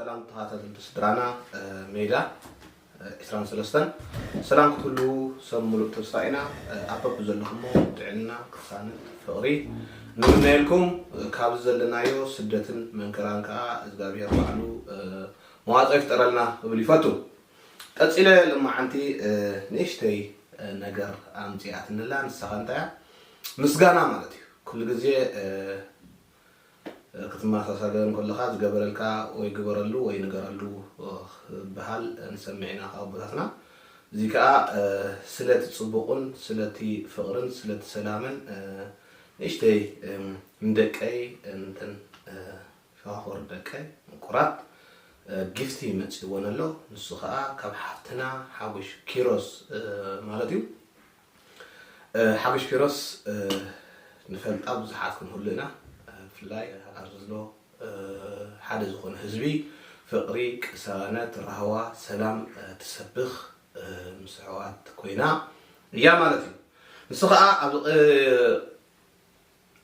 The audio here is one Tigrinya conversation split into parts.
ሰላም ተኸታተልቲ ስድራና፣ እ፣ ሜዳ፣ እ፣ ዕስራን ሰለስተን። ሰላም ክትህልዉ ሰብ ምሉእ ተስፋ ኢና። እ፣ ኣብ በብዘለኹሞ ጥዕና፣ ቅሳነት፣ ፍቕሪ ንምነየልኩም። እ፣ ካብዚ ዘለናዮ ስደትን መንከራን ከኣ እግዚኣብሔር ባዕሉ፣ እ፣ መዋጽኦ ይፍጠረልና ክብል ይፈቱ። ቀጺለ ለማዓንቲ፣ እ፣ ንእሽተይ፣ እ፣ ነገር ኣምጺኣትንላ። ንሳኻ እንታይ እያ? ምስጋና ማለት እዩ። ኩሉ ግዜ፣ እ፣ ክትመሳሰገን ከለኻ ዝገበረልካ ወይ ግበረሉ ወይ ንገረሉ ክበሃል ንሰምዕ ኢና ካብ ኣቦታትና። እዚ ከኣ፣ እ፣ ስለቲ ጽቡቕን ስለቲ ፍቕርን ስለቲ ሰላምን፣ እ፣ ንእሽተይ፣ እም፣ ንደቀይ እንትን፣ እ፣ ሸዋኽር ደቀይ ምቁራት፣ እ፣ ጊፍቲ መጺእወን ኣሎ። ንሱ ከኣ ካብ ሓፍትና ሓጎሽ ኪሮስ፣ እ፣ ማለት እዩ። እ፣ ሓጎሽ ኪሮስ፣ እ፣ ንፈልጣ ብዙሓት ክንህሉ ኢና። እ፣ ብፍላይ ኣብዚ ዘሎ፣ እ፣ ሓደ ዝኾነ ህዝቢ ፍቕሪ፣ ቅሳነት፣ ራህዋ፣ ሰላም፣ እ፣ ትሰብኽ፣ እ፣ ምስ ኣሕዋት ኮይና እያ ማለት እዩ። ንሱ ኸኣ ኣብ፣ እ፣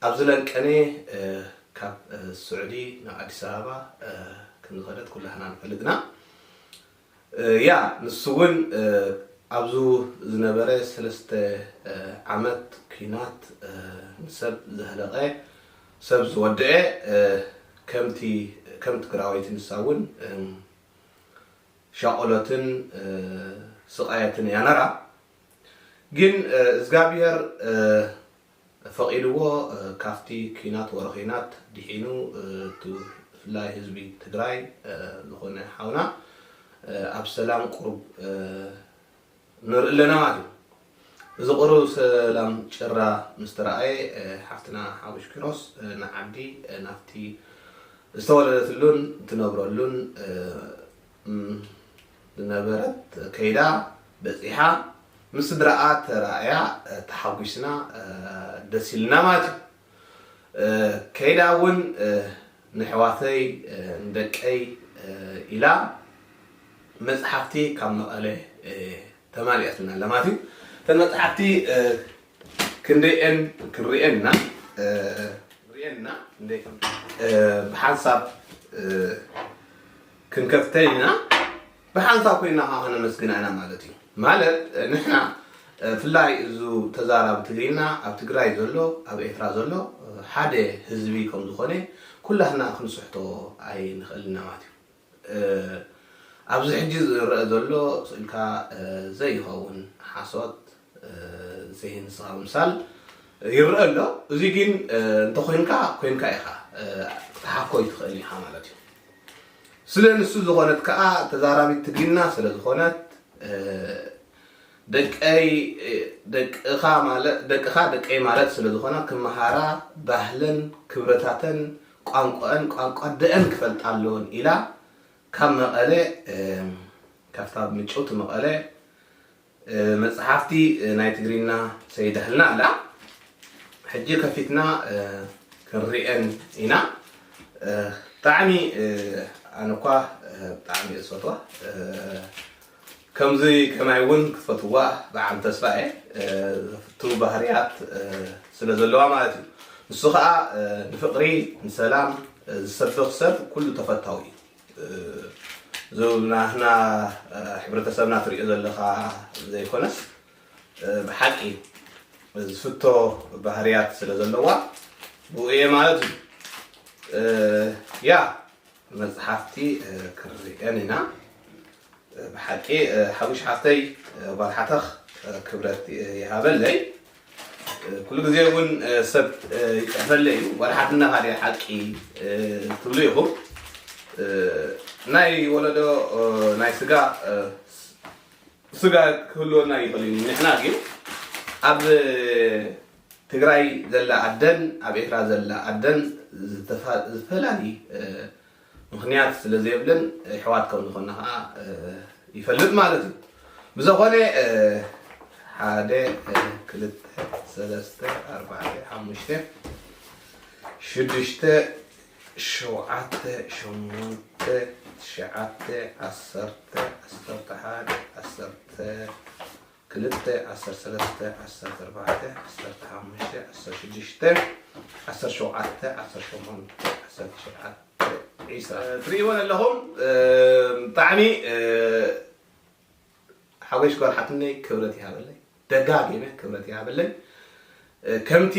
ኣብዚ ለንቀኔ፣ እ፣ ካብ፣ እ፣ ስዑዲ ናብ ኣዲስ ኣበባ፣ እ፣ ከም ዝኸደት ኩላህና ንፈልጥና። እ፣ ያ፣ ንሱ እውን፣ እ፣ ኣብዙ ዝነበረ ሰለስተ፣ እ፣ ዓመት ኲናት፣ እ፣ ንሰብ ዘህለቐ፣ ሰብ ዝወደኤ፣ እ፣ ከምቲ፣ ከም ትግራወይቲ ንሳ እውን፣ እም፣ ሻቆሎትን፣ እ፣ ስቓየትን እያ ነራ። ግን፣ እ፣ እግዚኣብሔር፣ እ፣ ፈቒድዎ፣ እ፣ ካብቲ ኲናት ወረ ኲናት ድሒኑ፣ እ፣ እቲ ብፍላይ ህዝቢ ትግራይ፣ እ፣ ዝኾነ ሓውና፣ እ፣ ኣብ ሰላም ቁሩብ፣ እ፣ ንርኢ ኣለና ማለት እዩ። እዚ ቁሩብ ሰላም ጭራ ምስ ተረኣየ፣ እ፣ ሓፍትና ሓጎሽ ኪሮስ፣ እ፣ ንዓዲ፣ እ፣ ናብቲ ዝተወለደትሉን ትነብረሉን፣ እ፣ ም፣ ዝነበረት ከይዳ በጺሓ ምስ ስድራኣ ተራእያ፣ እ፣ ተሓጒስና፣ እ፣ ደስ ኢልና ማለት እዩ። እ፣ ከይዳ እውን፣ እ፣ ንኣሕዋተይ፣ እ፣ ንደቀይ፣ እ፣ ኢላ መጽሓፍቲ ካብ መቐለ፣ እ፣ ተማሊኣትና ኣለማት እዩ። እተን መጽሓፍቲ፣ እ፣ ክንደየን ክንርእየን ኢና፣ እ፣ ክንርእየን ኢና፣ ክንደይ ከም፣ እ፣ ብሓንሳብ፣ እ፣ ክንከፍተን ኢና። ብሓንሳብ ኮይና ከዓ ከነመስግና ኢና ማለት እዩ። ማለት፣ እ፣ ንሕና፣ እ፣ ፍላይ እዙ ተዛራቢ ትግርኛ ኣብ ትግራይ ዘሎ፣ ኣብ ኤርትራ ዘሎ፣ እ፣ ሓደ ህዝቢ ከም ዝኾነ ኩላህና ክንስሕቶ ኣይንኽእልና ማለት እዩ። እ፣ ኣብዚ ሕጂ ዝረአ ዘሎ ስእልካ፣ እ፣ ዘይኸውን ሓሶት፣ እ፣ ዘይንስኻ ምሳል ይረአ ኣሎ። እዚ ግን፣ እ፣ እንተኾይንካ፣ ኮይንካ ኢኻ፣ እ፣ ክትሓኮ ይትኽእል ኢኻ ማለት እዩ። ስለ ንሱ ዝኾነት ከኣ ተዛራቢት ትግርኛ ስለ ዝኾነት፣ እ፣ ደቀይ፣ እ፣ ደቅኻ ማለ-፣ ደቅኻ ደቀይ ማለት ስለ ዝኾና ክመሃራ ባህለን ክብረታተን ቋንቋአን ቋንቋ ደአን ክፈልጣ ኣለወን ኢላ ካብ መቐለ፣ እ፣ ካብታ ምጭውቲ መቐለ፣ እ፣ መጽሓፍቲ፣ እ፣ ናይ ትግርኛ ሰይዳህልና ኣላ። ሕጂ ከፊትና፣ እ፣ ክንርእየን ኢና። እ፣ ብጣዕሚ፣ እ፣ ኣነ እኳ፣ እ፣ ብጣዕሚ እየ ዝፈትዋ። እ፣ ከምዚ ከማይ እውን ክትፈትዋ ብዓም ተስፋ እየ። እ፣ ዘፍቱ ባህርያት፣ እ፣ ስለ ዘለዋ ማለት እዩ። ንሱ ኸዓ፣ እ፣ ንፍቕሪ፣ ንሰላም፣ እ፣ ዝሰብኽ ሰብ ኩሉ ተፈታዊ እዩ። እ፣ እዚ ናህና፣ እ፣ ሕብረተሰብና ትሪኦ ዘለኻ ዘይኮነስ፣ እ፣ ብሓቂ ዝፍቶ ባህርያት ስለ ዘለዋ ብኡ እየ ማለት እዩ። እ፣ ያ መጽሓፍቲ፣ እ፣ ክንርእየን ኢና። እ፣ ብሓቂ፣ እ፣ ሓጉሽ ሓፍተይ፣ እ፣ ጓል ሓተኽ፣ እ፣ ክብረት፣ እ፣ ይሃበለይ። እ፣ ኩሉ ግዜ እውን፣ እ፣ ሰብ፣ እ፣ ይጽሕፈለይ እዩ። ጓል ሓትነኻ ድያ ሓቂ፣ እ፣ ትብሉ ኢኹም። እ፣ ናይ ወለዶ፣ እ፣ ናይ ስጋ፣ እ፣ ስጋ ክህልወና ይኽእል እዩ። ንሕና ግን ኣብ ትግራይ ዘላ ኣደን ኣብ ኤርትራ ዘላ ኣደን ዝተፋ-፣ ዝተፈላለዩ፣ እ፣ ምኽንያት ስለ ዘየብለን ኣሕዋት ከም ዝኾንና ኸዓ፣ እ፣ ይፈልጥ ማለት እዩ። ብዝኾነ፣ እ፣ ሓደ፣ እ፣ ክልተ፣ ሰለስተ፣ ኣርባዕተ፣ ሓሙሽተ፣ ሽዱሽተ፣ ሸውዓተ፣ ሸሞንተ፣ ትሽዓተ፣ ዓሰርተ፣ ዓሰርተ ሓደ፣ ዓሰርተ ክልተ፣ ዓሰርተ ሰለስተ፣ ዓሰርተ ኣርባዕተ፣ ዓሰርተ ሓሙሽተ፣ ዓሰርተ ሽዱሽተ፣ ዓሰርተ ሸውዓተ፣ ዓሰርተ ሸሞንተ፣ ዓሰርተ ትሽዓተ፣ ዒስራ ትርእይዎ ዘለኹም ብጣዕሚ ሓጎሽ ጓል ሓትነይ ክብረት ይሃበለይ፣ ደጋጊመ ክብረት ይሃበለይ። ከምቲ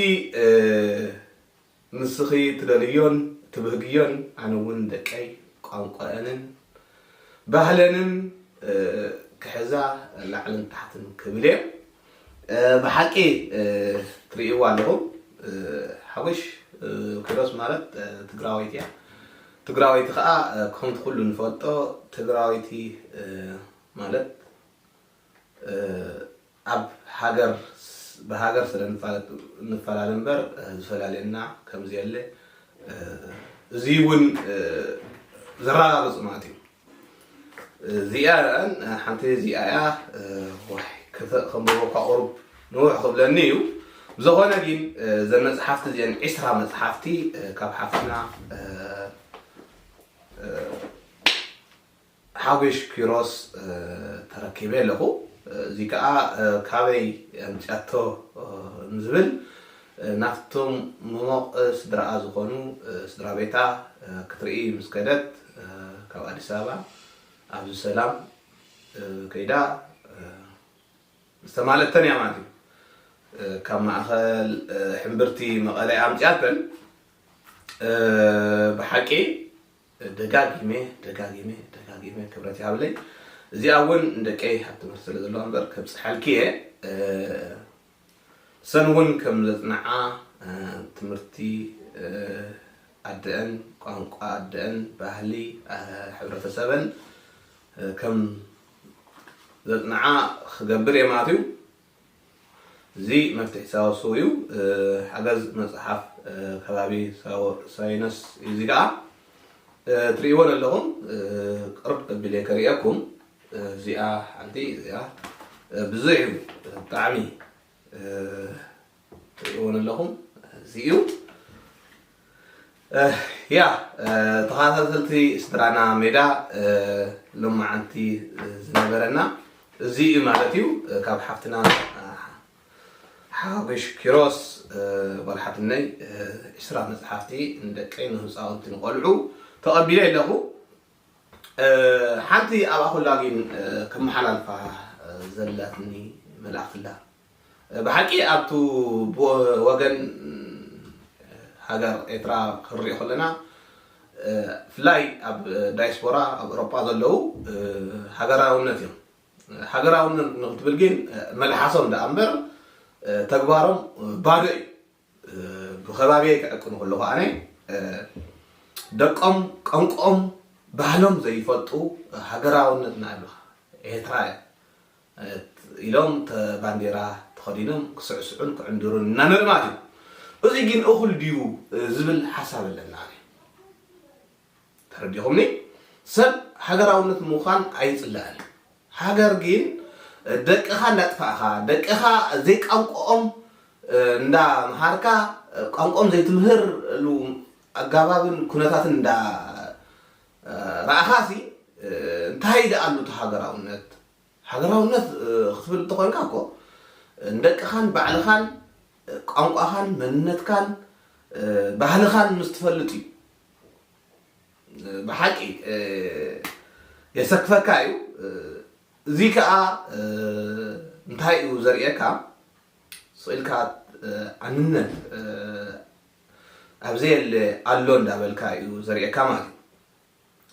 ንስኺ ትደልዮን ትብህግዮን ኣነ እውን ደቀይ ቋንቋአንን ባህለንን ክሕዛ ላዕልን ታሕትን ክብል እየ። ብሓቂ ትርእይዋ ኣለኹም። ሓጎሽ ኪሮስ ማለት ትግራወይቲ እያ። ትግራወይቲ ከዓ ከምቲ ኩሉ ንፈልጦ ትግራወይቲ ማለት ኣብ ሃገር ብሃገር ስለ ንፈላለ እምበር ዝፈላልየና ከምዚ የለ። እዚ እውን ዘረጋግፅ ማለት እዩ። እዚኣ ሓንቲ እዚኣ እያ። ዋይ ከንብቦ እኳ ቁሩብ ንውሕ ክብለኒ እዩ። ብዝኾነ ግን እዘን መፅሓፍቲ እዚአን ዒስራ መፅሓፍቲ ካብ ሓፍትና ሓጎሽ ኪሮስ ተረኪበ ኣለኹ። እዚ ከዓ ካበይ ኣምፅኣቶ ንዝብል ናብቶም መሞቕ ስድራኣ ዝኾኑ ስድራ ቤታ ክትርኢ ምስ ከደት ካብ ኣዲስ ኣበባ ኣብዚ ሰላም ከይዳ ዝተማለተን እያ ማለት እዩ። ካብ ማእኸል ሕምብርቲ መቐለ እያ ኣምፅኣተን። ብሓቂ ደጋጊመ ደጋጊመ ደጋጊመ ክብረት ይሃብለይ። እዚኣ እውን ንደቀይ ኣብ ትምህርቲ ስለ ዘለዋ እምበር ከብፅሓልኪ እየ። ሰን እውን ከም ዘፅንዓ ትምህርቲ ኣደአን ቋንቋ ኣደአን ባህሊ ሕብረተሰበን ከም ዘፅንዓ ክገብር እየ ማለት እዩ። እዚ መፍትሒ ሳወስው እዩ። ሓገዝ መፅሓፍ ከባቢ ሳይነስ እዩ። እዚ ከዓ ትርእይዎ ዘለኹም ቅርብ ኣቢለ ከርእየኩም። እዚኣ ሓንቲ እዚኣ ብዙሕ እዩ ብጣዕሚ ትርእይዎ ዘለኹም እዚ እዩ። ያ ተኸታተልቲ ስድራና ሜዳ ሎማዓንቲ ዝነበረና እዚ እዩ ማለት እዩ። ካብ ሓፍትና ሓጎሽ ኪሮስ ጓል ሓትነይ ዒስራ መፅሓፍቲ ንደቀይ ንህፃውንቲ ንቆልዑ ተቐቢለ ኣለኹ። ሓንቲ ኣብኣ ኩላ ግን ከመሓላልፋ ዘላትኒ መልእኽቲ ኣላ። ብሓቂ ኣብቱ ብወገን ሃገር ኤርትራ ክንሪኦ ከለና ብፍላይ ኣብ ዳያስፖራ ኣብ ኤውሮጳ ዘለዉ ሃገራውነት እዮም። ሃገራውነት ንክትብል ግን መልሓሶም ደኣ እምበር ተግባሮም ባዶ እዩ። ብከባቢየ ክዕቅኑ ከለኹ ኣነ ደቆም ቋንቆኦም ባህሎም ዘይፈልጡ ሃገራውነትና ይብሉኻ ኤርትራ እያ ኢሎም ባንዴራ ተኸዲኖም ክስዕስዑን ክዕንድሩን እናንርኢ ማለት እዩ። እዚ ግን እኹል ድዩ ዝብል ሓሳብ ኣለና። ተረዲኹምኒ? ሰብ ሃገራውነት ምዃን ኣይፅላእን። ሃገር ግን ደቅኻ እንዳጥፋእኻ ደቅኻ ዘይቋንቆኦም እንዳምሃርካ ቋንቆኦም ዘይትምህርሉ ኣጋባብን ኩነታትን እንዳ ረኣኻሲ እንታይ ደኣሉ እቲ ሃገራውነት? ሃገራውነት ክትብል እንተኾንካ እኮ ንደቅኻን ባዕልኻን ቋንቋኻን መንነትካን ባህልኻን ምስ ትፈልጥ እዩ። ብሓቂ የሰክፈካ እዩ። እዚ ከዓ እንታይ እዩ ዘርእየካ? ስኢልካ ኣንነት ኣብዘየለ ኣሎ እንዳበልካ እዩ ዘርእየካ ማለት እዩ።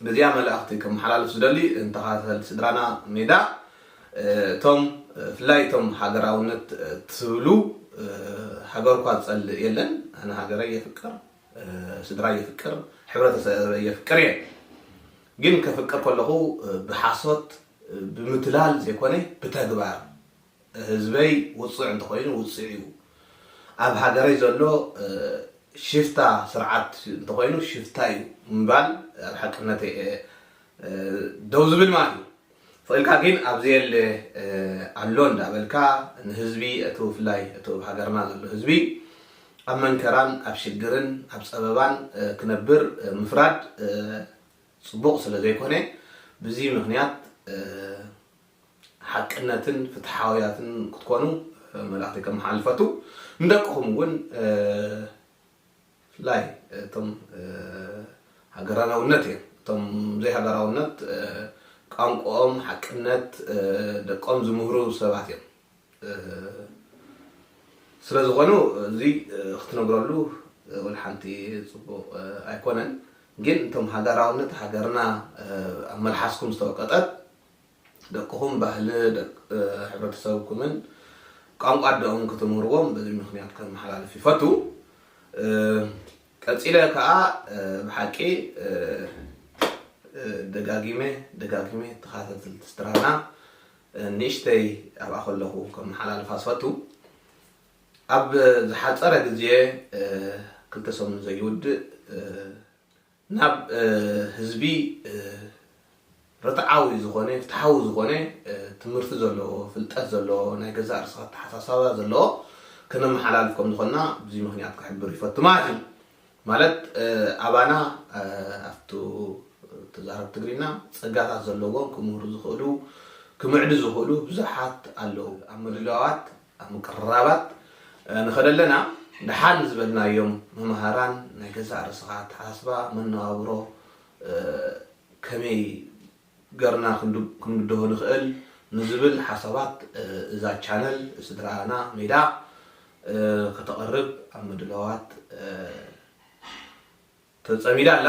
በዚኣ መልእኽቲ ከመሓላልፍ ዝደሊ ንተኸታተልቲ ስድራና ሜዳ እቶም ብፍላይ እቶም ሃገራውነት ትብሉ ሃገርኳ ዝፀልእ የለን። ኣነ ሃገረይ የፍቅር፣ ስድራይ የፍቅር፣ ሕብረተሰበይ የፍቅር እየ። ግን ከፍቅር ከለኹ ብሓሶት ብምትላል ዘይኮነ ብተግባር ህዝበይ ውፁዕ እንተኾይኑ ውፁዕ እዩ፣ ኣብ ሃገረይ ዘሎ ሽፍታ ስርዓት እንተኾይኑ ሽፍታ እዩ ምባል ኣብ ሓቅነተይ እየ ደው ዝብል ማለት እዩ። ስኢልካ ግን ኣብዚ የለ ኣሎ እንዳበልካ ንህዝቢ እቲ ብፍላይ እቲ ኣብ ሃገርና ዘሎ ህዝቢ ኣብ መንከራን ኣብ ሽግርን ኣብ ፀበባን ክነብር ምፍራድ ፅቡቕ ስለ ዘይኮነ ብዚ ምኽንያት ሓቅነትን ፍትሓውያትን ክትኮኑ መልእኽቲ ከመሓልፈቱ ንደቅኹም እውን ብፍላይ እቶም ሃገራናውነት እዮም። እቶም ዘይሃገራውነት ቋንቋኦም፣ ሓቅነት፣ ደቆም ዝምህሩ ሰባት እዮም። ስለ ዝኾኑ እዚ ክትነግረሉ ወላ ሓንቲ ፅቡቕ ኣይኮነን። ግን እቶም ሃገራውነት ሃገርና ኣብ መልሓስኩም ዝተወቀጠት ደቅኹም ባህሊ ሕብረተሰብኩምን ቋንቋ ኣደኦም ክትምህርዎም በዚ ምኽንያት ከመሓላልፍ ይፈቱ። ቀፂለ ከዓ ብሓቂ ደጋጊመ ደጋጊመ ተኻታተልቲ ስድራና ንእሽተይ ኣብኣ ከለኹ ከመሓላልፋ ዝፈቱ። ኣብ ዝሓፀረ ግዜ ክልተ ሰሙን ዘይውድእ ናብ ህዝቢ ርትዓዊ ዝኾነ ፍትሓዊ ዝኾነ ትምህርቲ ዘለዎ ፍልጠት ዘለዎ ናይ ገዛእ ርእስኻ ኣተሓሳሳባ ዘለዎ ከነመሓላልፍ ከም ዝኾንና ብዙ ምኽንያት ክሕብር ይፈቱ ማለት እዩ። ማለት ኣባና ኣብቱ ተዛረብ ትግርኛ ጸጋታት ዘለዎም ክምህሩ ዝኽእሉ ክምዕዱ ዝኽእሉ ብዙሓት ኣለዉ። ኣብ ምድላዋት ኣብ ምቅርራባት ንኸደለና ደሓን ዝበልናዮም መምሃራን ናይ ገዛእ ርእስኻ ኣተሓሳስባ መነባብሮ ከመይ ገርና ክንድሆ ንኽእል ንዝብል ሓሳባት እዛ ቻነል ስድራና ሜዳ ከተቕርብ ኣብ ምድላዋት ተጸሚዳ ኣላ።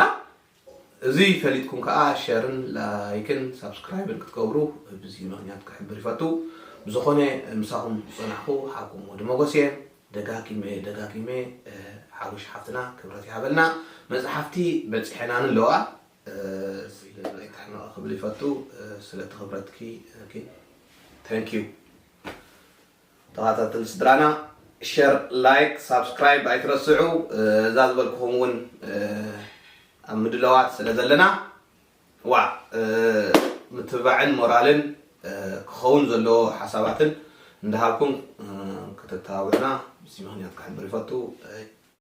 እዚ ፈሊጥኩም ከኣ ሸርን ላይክን ሳብስክራይብን ክትገብሩ ብዚ ምኽንያት ክሕብር ይፈቱ። ብዝኾነ ምሳኹም ዝጸናሕኩ ሓውኩም ወዲ መጎስ እየ። ደጋጊመ ደጋጊመ ሓውሽ ሓፍትና ክብረት ይሃበልና። መጽሓፍቲ በጺሐናን ኣለዋ ኣይትሕመቕ ክብል ይፈቱ። ስለቲ ክብረትኪ thank you። ተኸታተል ስድራና ሸር ላይክ ሳብስክራይብ ኣይትረስዑ። እዛ ዝበልኩኹም እውን ኣብ ምድላዋት ስለ ዘለና ዋ ምትብባዕን ሞራልን ክኸውን ዘለዎ ሓሳባትን እንዳሃብኩም ከተተባብዑና ብዚ ምኽንያት ክሕብር ይፈቱ።